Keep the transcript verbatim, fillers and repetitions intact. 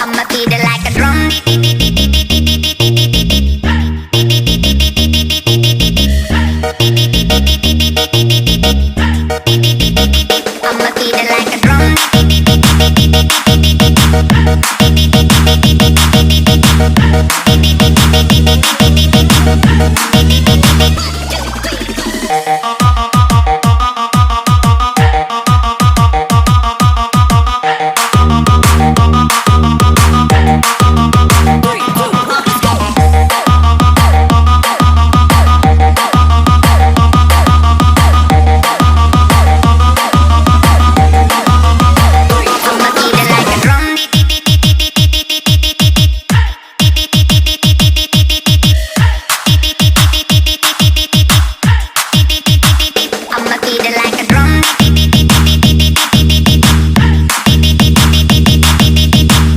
I'ma beat it like a drum. Di, di, di, di, di, di, di, di, di,